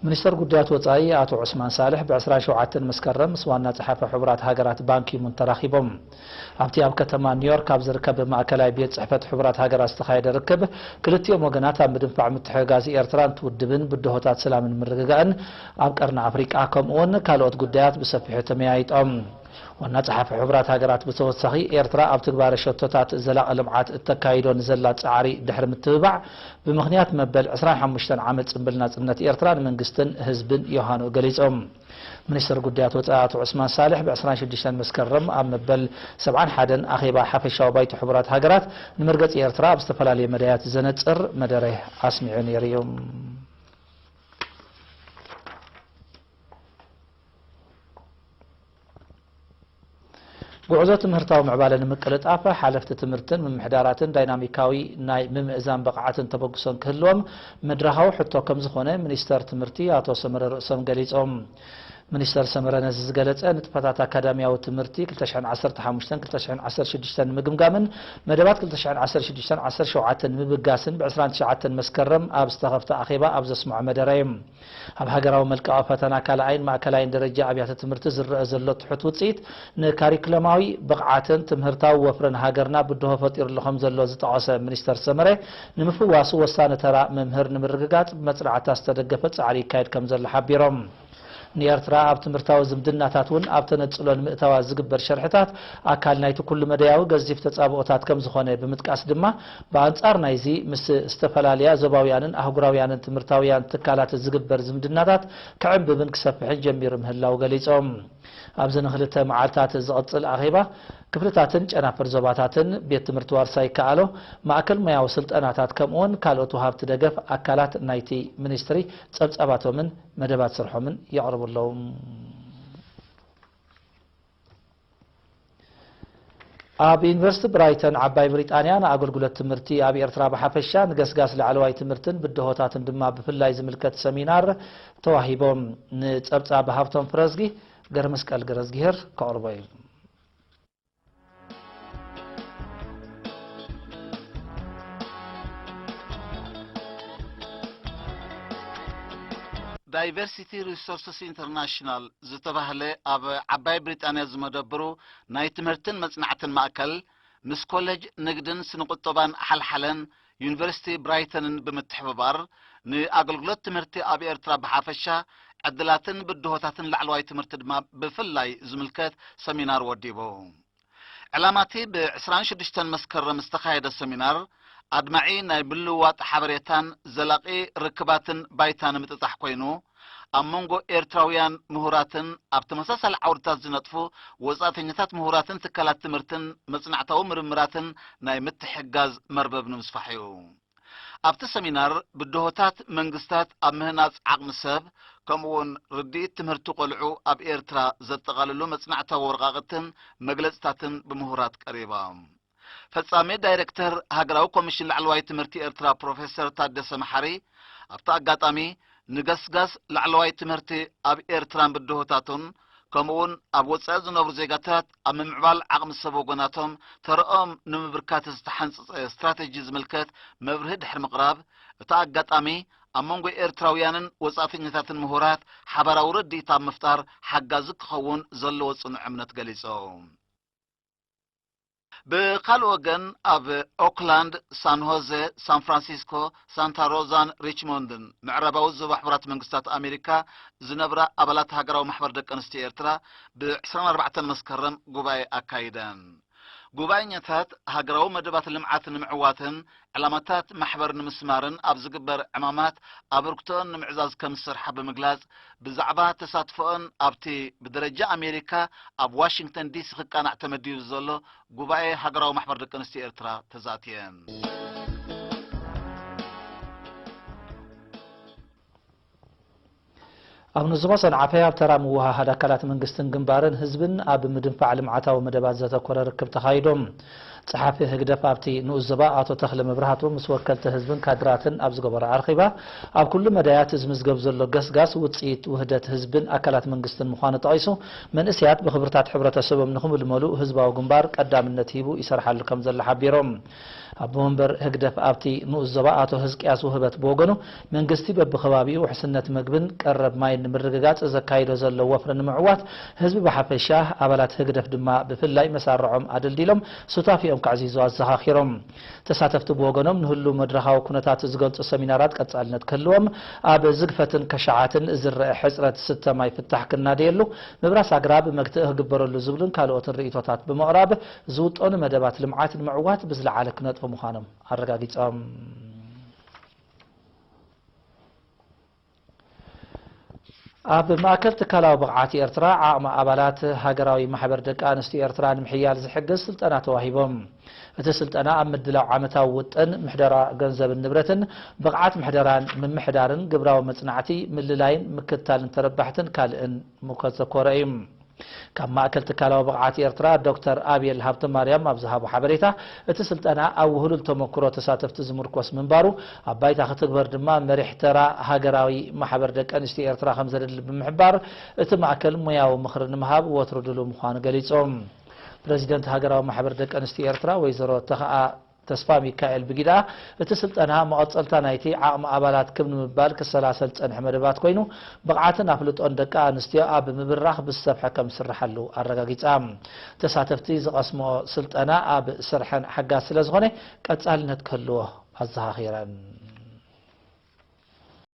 ሚኒስተር ጉዳያት ወጻኢ ኣቶ ዑስማን ሳልሕ ብ ዕስራን ሸውዓተን መስከረም ምስ ዋና ጸሓፊ ሕቡራት ሃገራት ባንኪሙን ተራኺቦም። ኣብቲ ኣብ ከተማ ኒውዮርክ ኣብ ዝርከብ ማእከላይ ቤት ጽሕፈት ሕቡራት ሃገራት ዝተኻየደ ርክብ፣ ክልቲኦም ወገናት ኣብ ምድንፋዕ ምትሕግጋዝ ኤርትራን እቲ ውድብን ብድሆታት ሰላምን ምርግጋእን ኣብ ቀርኒ ኣፍሪቃ ከምኡውን ካልኦት ጉዳያት ብሰፊሑ ተመያይጦም። ዋና ጸሓፊ ሕቡራት ሃገራት ብተወሳኺ፣ ኤርትራ ኣብ ትግባረ ሸቶታት ዘላቒ ልምዓት እተካይዶ ንዘላ ጻዕሪ ድሕሪ ምትብባዕ፣ ብምኽንያት መበል ዕስራን ሓሙሽተን ዓመት ጽምብል ናጽነት ኤርትራ ንመንግስትን ህዝብን ዮሃንኡ ገሊጾም። ሚኒስትር ጉዳያት ወጻኢ ኣቶ ዑስማን ሳልሕ ብ ዕስራን ሽዱሽተን መስከረም ኣብ መበል ሰብዓን ሓደን ኣኼባ ሓፈሻዊ ባይቶ ሕቡራት ሃገራት ንመርገጺ ኤርትራ ኣብ ዝተፈላለየ መዳያት ዘነጽር መደረ ኣስሚዑ ነይሩ እዩ። ጉዕዞ ትምህርታዊ ምዕባለ ንምቅልጣፍ፣ ሓለፍቲ ትምህርትን ምምሕዳራትን ዳይናሚካዊ ናይ ምምእዛን ብቕዓትን ተበግሶን ክህልዎም መድረኻዊ ሕቶ ከም ዝኾነ ሚኒስተር ትምህርቲ ኣቶ ሰመረ ርእሶም ገሊጾም። ሚኒስተር ሰመረ ነዚ ዝገለጸ፣ ንጥፈታት ኣካዳሚያዊ ትምህርቲ ክልተ ሽሕን ዓሰርተ ሓሙሽተን ክልተ ሽሕን ዓሰርተ ሽዱሽተን ንምግምጋምን መደባት ክልተ ሽሕን ዓሰርተ ሽዱሽተን ዓሰርተ ሸውዓተን ንምብጋስን ብ ዕስራን ትሽዓተን መስከረም ኣብ ዝተኸፍተ ኣኼባ ኣብ ዘስምዖ መደረ እዩ። ኣብ ሃገራዊ መልቀቒ ፈተና ካልኣይን ማእከላይን ደረጃ ኣብያተ ትምህርቲ ዝረአ ዘሎ ትሑት ውጽኢት፣ ንካሪክለማዊ ብቕዓትን ትምህርታዊ ወፍርን ሃገርና ብድሆ ፈጢሩሉ ከም ዘሎ ዝጠቐሰ ሚኒስተር ሰመረ፣ ንምፍዋሱ ወሳኒ ተራ መምህር ንምርግጋጽ ብመጽናዕትታት ዝተደገፈ ጻዕሪ ይካየድ ከም ዘሎ ሓቢሮም። ንኤርትራ ኣብ ትምህርታዊ ዝምድናታት እውን ኣብ ተነጽሎ ንምእታዋ ዝግበር ሸርሕታት ኣካል ናይቲ ኩሉ መደያዊ ገዚፍ ተጻብኦታት ከም ዝኾነ ብምጥቃስ ድማ፣ ብኣንጻር ናይዚ ምስ ዝተፈላለያ ዞባውያንን ኣህጉራውያንን ትምህርታውያን ትካላት ዝግበር ዝምድናታት ክዕምብብን ክሰፍሕን ጀሚሩ ምህላው ገሊጾም። ኣብዚ ንክልተ መዓልታት ዝቕጽል ኣኼባ፣ ክፍልታትን ጨናፍር ዞባታትን፣ ቤት ትምህርቲ ዋርሳይ ይከኣሎ፣ ማእከል ሞያዊ ስልጠናታት ከምኡውን ካልኦት ወሃብቲ ደገፍ ኣካላት ናይቲ ሚኒስትሪ ጸብጻባቶምን መደባት ስርሖምን የቕርቡ ኣለዉ። ኣብ ዩኒቨርሲቲ ብራይተን ዓባይ ብሪጣንያ ንኣገልግሎት ትምህርቲ ኣብ ኤርትራ ብሓፈሻ፣ ንገስጋስ ላዕለዋይ ትምህርትን ብድሆታትን ድማ ብፍላይ ዝምልከት ሰሚናር ተዋሂቦም። ንጸብጻብ ሃብቶም ፍረዝጊ ገረመስቀል ገረዝጊሄር ከቕርቦ እዩ። ዳይቨርሲቲ ሪሶርስስ ኢንተርናሽናል ዝተባህለ ኣብ ዓባይ ብሪጣንያ ዝመደብሩ ናይ ትምህርትን መጽናዕትን ማእከል፣ ምስ ኮሌጅ ንግድን ስነ-ቁጠባን ሓልሓለን ዩኒቨርሲቲ ብራይተንን ብምትሕብባር፣ ንኣገልግሎት ትምህርቲ ኣብ ኤርትራ ብሓፈሻ፣ ዕድላትን ብድሆታትን ላዕለዋይ ትምህርቲ ድማ ብፍላይ ዝምልከት ሰሚናር ወዲቡ። ዕላማቲ ብ ዕስራን ሽዱሽተን መስከረም ዝተኻየደ ሰሚናር፣ ኣድማዒ ናይ ምልውዋጥ ሓበሬታን ዘላቒ ርክባትን ባይታ ንምጥጣሕ ኮይኑ፣ ኣብ መንጎ ኤርትራውያን ምሁራትን ኣብ ተመሳሳሊ ዓውድታት ዝነጥፉ ወጻእተኛታት ምሁራትን ትካላት ትምህርትን መጽናዕታዊ ምርምራትን ናይ ምትሕግጋዝ መርበብ ንምስፋሕ እዩ። ኣብቲ ሰሚናር፣ ብድሆታት መንግስታት ኣብ ምህናጽ ዓቕሚ ሰብ፣ ከምኡውን ርድኢት ትምህርቲ ቆልዑ ኣብ ኤርትራ ዘጠቓልሉ መጽናዕታዊ ወረቓቕትን መግለጽታትን ብምሁራት ቀሪባ። ፈጻሚ ዳይሬክተር ሃገራዊ ኮሚሽን ላዕለዋይ ትምህርቲ ኤርትራ ፕሮፌሰር ታደሰ መሓሪ ኣብቲ ኣጋጣሚ፣ ንገስጋስ ላዕለዋይ ትምህርቲ ኣብ ኤርትራን ብድሆታቱን፣ ከምኡውን ኣብ ወጻኢ ዝነብሩ ዜጋታት ኣብ ምምዕባል ዓቕሚ ሰብ ወገናቶም ተረኦም ንምብርካት ዝተሓንጸጸ ስትራተጂ ዝምልከት መብርሂ ድሕሪ ምቕራብ፣ እቲ ኣጋጣሚ ኣብ መንጎ ኤርትራውያንን ወጻእተኛታትን ምሁራት ሓባራዊ ርድኢት ኣብ ምፍጣር ሓጋዚ ክኸውን ዘለዎ ጽኑዕ እምነት ገሊጾም። ብኻልእ ወገን፣ ኣብ ኦክላንድ፣ ሳን ሆዜ፣ ሳን ፍራንሲስኮ፣ ሳንታ ሮዛን ሪችሞንድን ምዕራባዊ ዞባ ሕቡራት መንግስታት ኣሜሪካ ዝነብራ ኣባላት ሃገራዊ ማሕበር ደቂ ኣንስትዮ ኤርትራ ብ ዕስራን ኣርባዕተን መስከረም ጉባኤ ኣካይደን። ጉባኤኛታት ሃገራዊ መደባት ልምዓት ንምዕዋትን ዕላማታት ማሕበር ንምስማርን ኣብ ዝግበር ዕማማት ኣበርክቶን ንምዕዛዝ ከም ዝሰርሓ ብምግላጽ፣ ብዛዕባ ተሳትፎኦን ኣብቲ ብደረጃ ኣሜሪካ ኣብ ዋሽንግተን ዲሲ ክቃናዕ ተመዲቡ ዘሎ ጉባኤ ሃገራዊ ማሕበር ደቂ ኣንስትዮ ኤርትራ ተዛትየን። ኣብ ንዝኾ ሰንዓፈ ኣብ ተራ ምውሃሃድ ኣካላት መንግስትን ግንባርን ህዝብን ኣብ ምድንፋዕ ልምዓታዊ መደባት ዘተኮረ ርክብ ተኻይዶም። ጸሓፊ ህግደፍ ኣብቲ ንኡስ ዞባ ኣቶ ተኽለ መብራህቱ ምስ ወከልቲ ህዝብን ካድራትን ኣብ ዝገበሮ ኣርኺባ፣ ኣብ ኩሉ መዳያት ዝምዝገብ ዘሎ ገስጋስ ውጽኢት ውህደት ህዝብን ኣካላት መንግስትን ምዃኑ ጠቒሱ፣ መንእሰያት ብኽብርታት ሕብረተሰቦም ንኽምልመሉ ህዝባዊ ግንባር ቀዳምነት ሂቡ ይሰርሓሉ ከም ዘሎ ሓቢሮም። ኣቦ መንበር ህግደፍ ኣብቲ ንኡስ ዞባ ኣቶ ህዝቅያስ ውህበት ብወገኑ፣ መንግስቲ በብኸባቢኡ ውሕስነት መግብን ቀረብ ማይን ንምርግጋጽ ዘካይዶ ዘሎ ወፍሪ ንምዕዋት፣ ህዝቢ ብሓፈሻ ኣባላት ህግደፍ ድማ ብፍላይ መሳርዖም ኣደልዲሎም ሱታፊኦም ከዕዚዙ ኣዘኻኺሮም። ተሳተፍቲ ብወገኖም ንህሉ መድረኻዊ ኩነታት ዝገልጹ ሰሚናራት ቀጻልነት ክህልዎም፣ ኣብ ዝግፈትን ከሻዓትን ዝረአ ሕጽረት ስተ ማይ ፍታሕ ክናደየሉ፣ ምብራስ ኣግራብ መግትኢ ክግበረሉ ዝብሉን ካልኦትን ርእይቶታት ብምቕራብ ዝውጠኑ መደባት ልምዓት ንምዕዋት ብዝለዓለ ክነጥፉ ምዃኖም ኣረጋጊጾም። ኣብ ማእከል ትካላዊ ብቕዓት ኤርትራ ዓቕሚ ኣባላት ሃገራዊ ማሕበር ደቂ ኣንስትዮ ኤርትራ ንምሕያል ዝሕግዝ ስልጠና ተዋሂቦም። እቲ ስልጠና ኣብ ምድላው ዓመታዊ ውጥን፣ ምሕደራ ገንዘብን ንብረትን፣ ብቕዓት ምሕደራን ምምሕዳርን፣ ግብራዊ መጽናዕቲ፣ ምልላይን ምክትታልን ተረባሕትን ካልእን ምኮት ዘኮረ እዩ። ካብ ማእከል ትካላዊ ብቕዓት ኤርትራ ዶክተር ኣብየል ሃብተማርያም ኣብ ዝሃቦ ሓበሬታ፣ እቲ ስልጠና ኣብ ውህሉል ተመክሮ ተሳተፍቲ ዝምርኮስ ምንባሩ፣ ኣብ ባይታ ክትግበር ድማ መሪሕ ተራ ሃገራዊ ማሕበር ደቂ ኣንስትዮ ኤርትራ ከም ዘድሊ ብምሕባር፣ እቲ ማእከል ሞያዊ ምኽሪ ንምሃብ ወትሩ ድሉው ምዃኑ ገሊጾም። ፕረዚደንት ሃገራዊ ማሕበር ደቂ ኣንስትዮ ኤርትራ ወይዘሮ ተኸኣ ተስፋ ሚካኤል ብጊዳ፣ እቲ ስልጠና መቐጸልታ ናይቲ ዓቕሚ ኣባላት ክብ ንምባል ክሰላሰል ዝጸንሐ መደባት ኮይኑ፣ ብቕዓትን ኣፍልጦን ደቂ ኣንስትዮ ኣብ ምብራኽ ብዝሰፍሐ ከም ዝስርሓሉ ኣረጋጊጻ። ተሳተፍቲ ዝቐስምኦ ስልጠና ኣብ ስርሐን ሓጋዝ ስለ ዝኾነ ቀጻልነት ክህልዎ ኣዘኻኺረን።